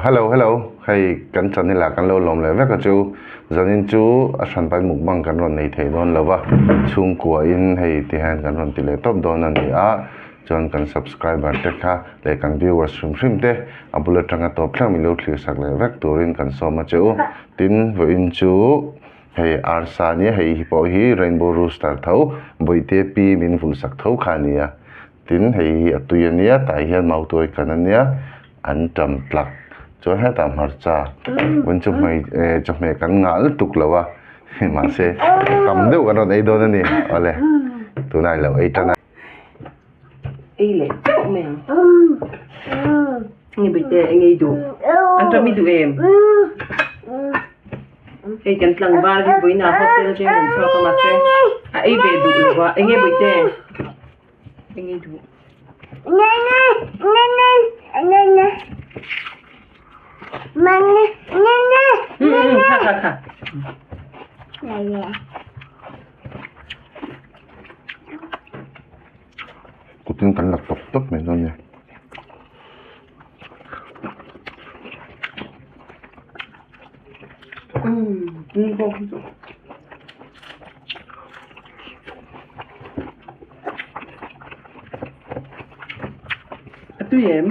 Hello hello, hei kan channel ah kan lo lawm leh vek a chu, zanin chu a hranpai mukbang kan rawn nei thei dawn lo va, chhungkua in hei ti hian kan rawn ti leh tawp dawn a ni a, chuan kan subscriber te kha leh kan viewers hrim hrim te a bul atanga tawp thleng min lo thlir sak leh vek turin kan sawm a che u, tin vawiin chu hei arsa nia hei hi pawh hi rainbow rooster tho bawihte pi min vulh sak tho kha a ni a. Tin, hei hi a tui a nia, tah hian mautuai kan a nia, an tam tlak. Chuan hetah hmarcha vawn chu hmei eh chawhmeh kan ngah lutuk lo a, mahse tam deuh kan rawn ei dawn a ni. Awle, tunah i lo ei tan a. Ei leh chauh mai ang. Nge bite eng ei duh? An ṭam i duh em? Hei kan tlangval hi vawiinah hotel atangin rawn chhuak a mahse a ei ve duh lo va, eng nge bawihte? Kutin kan la tawp tawp mai dawn nia. A tui em?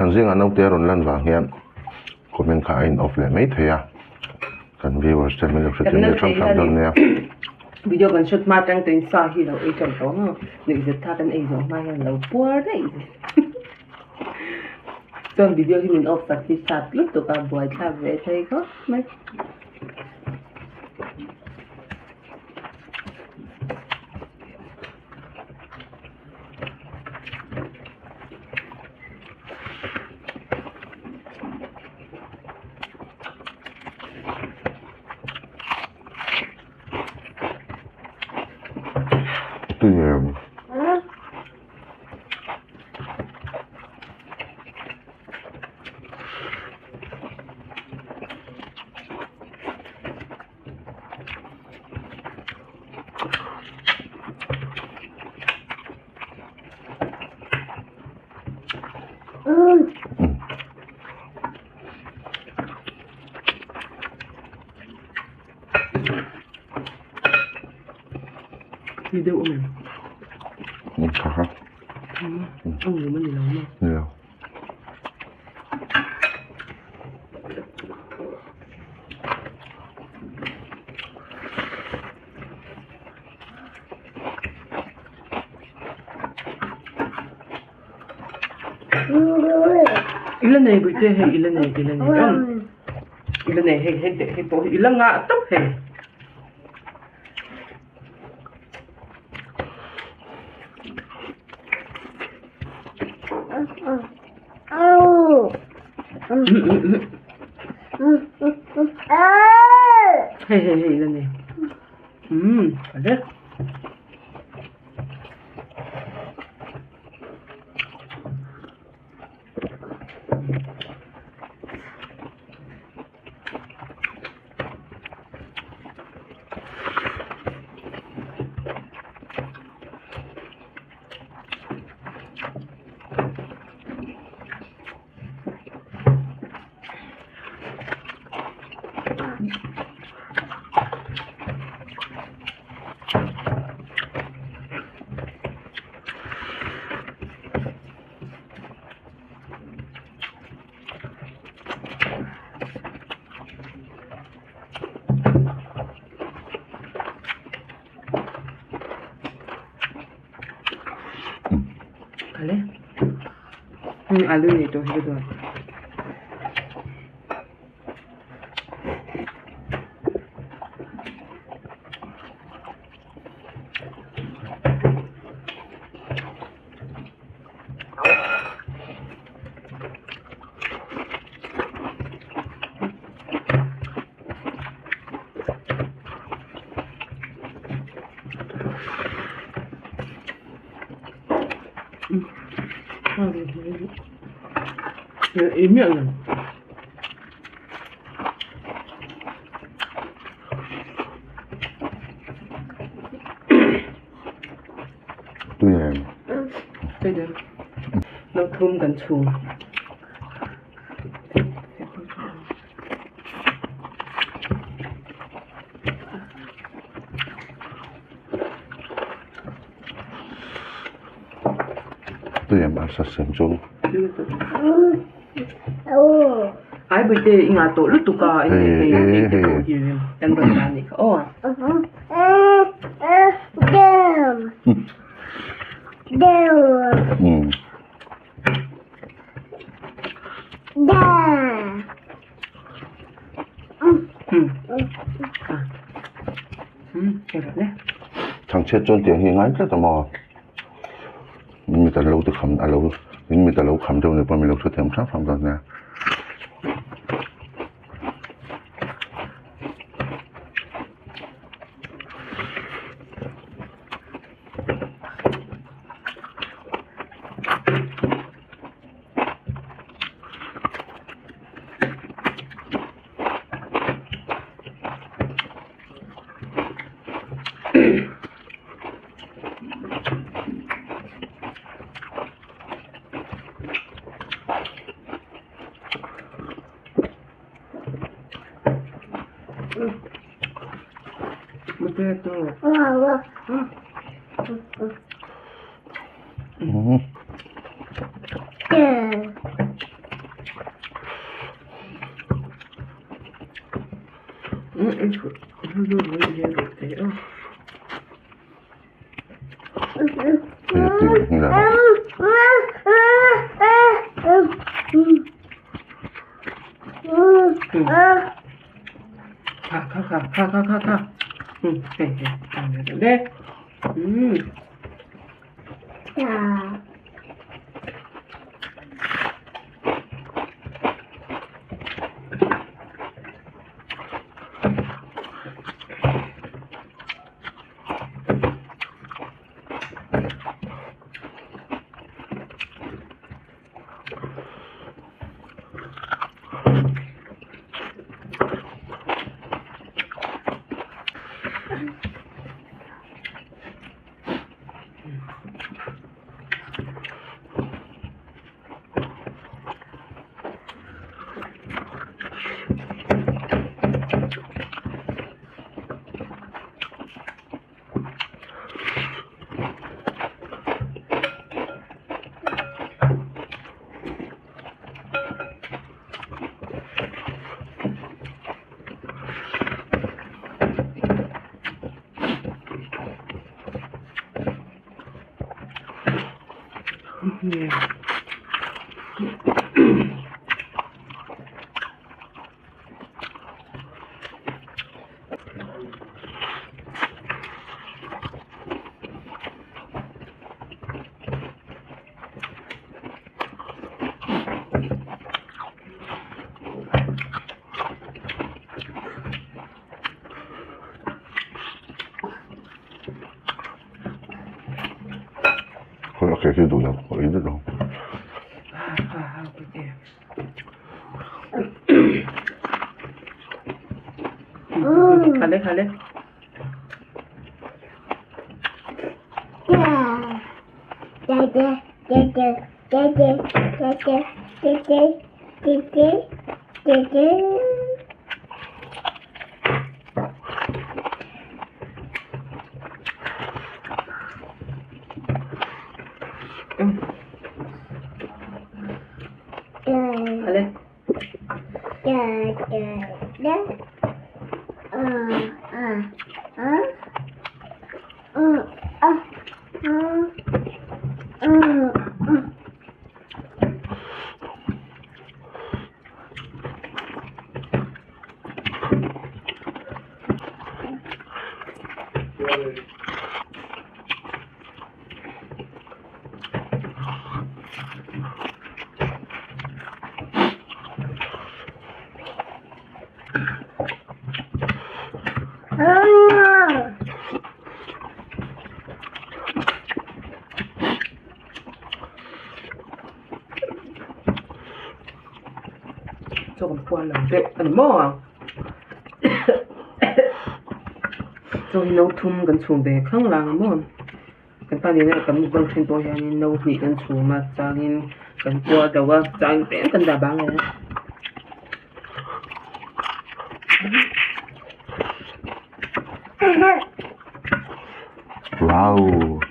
Kan zingah naute a rawn lan vang hian comment kha a in off leh mai thei a kan viewers te min lo hre thiam leh hram hram dawn nia. Video kan shoot hma atang tawhin sa hi lo ei tan tawh ang nuihzat tha kan ei zawh hma hian lo puar daih chuan video hi min off sak hi sat lutuk a buaithlak ve thei khawp mai. Tui deuh awm em? Tha kha. A ngum a ni lo maw? Ni lo. I la nei bawihte hei i la nei i la nei em i la nei hei hei teh hei pawh hi i la ngah tawp hei. Hei hei hei i la nei umm a hle. Alu ni tawh hi ka duh. Ei miah lo. Tui em? Tui em. No thum kan chhung. Tui em arsa sem chu. Ai buite i ngah tawh lutuk a hei hei hei te pawh hi kan rawn dah anih kha aw. Chhangchhiat chuan tiang hi a ngai tlat a maw? Mit a lo ti kham a lo in mit a lo kham deuh ni pawh min lo hrethiam hrang hrang dawn nia. Kha kha kha kha kha kha kha. Hei hei. Le. Khawi a ke khi duh lo ka ei vek ang. Khale khale. Khale. Chaw kan puar lo deuh a ni maw? Chaw hi no thum kan chhum ve khang lang a maw? Kan pa nena kan mukbang thin pawh hianin no hnih kan chhum a, changin kan puar deuh a, changin tlem kan dah bang leh a. Wow!